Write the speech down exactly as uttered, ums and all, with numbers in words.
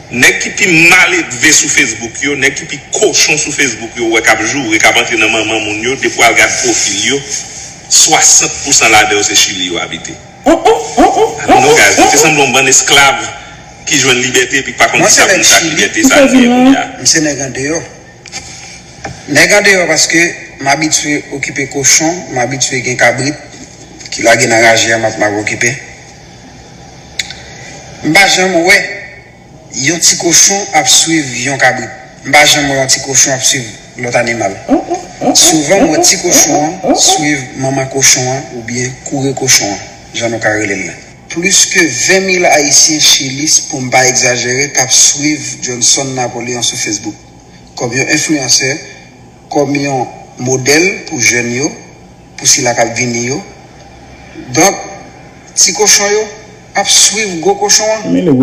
Nèg ki pi maledve sou Facebook yo, nèg ki pi kochon sou Facebook yo, ou wè k ap joure, k ap antre nan manman moun yo, depi w al gad pwofil yo, swasant pousan ladan yo se Chili yo abite. Anon gaz, se sanble yon bann esklav ki jwenn libète epi k pa konn kisa pou nou sa ak libète sa li genyen kounye a. M se nèg andeyò. Nèg andeyò paske m abitye okipe kochon, m abitye gen kabrit ki lage nan raje a, m ap m ap okipe. M pa janm wè yon ti kochon ap swiv yon kabrit. M pa janm wè yon ti kochon ap swiv lòt animal. Souvan, m wè ti kochon an swiv manman kochon an oubyen koure kochon an, jan nou ka rele l la. Plis ke ven mil Ayisyen Chili, pou m pa egzajere, k ap swiv Johnson Napoléon sou Facebook kòm yon enfliyansè, kòm yon modèl pou jèn yo, pou sila k ap vini yo. Donk, ti kochon yo ap swiv gwo kochon an.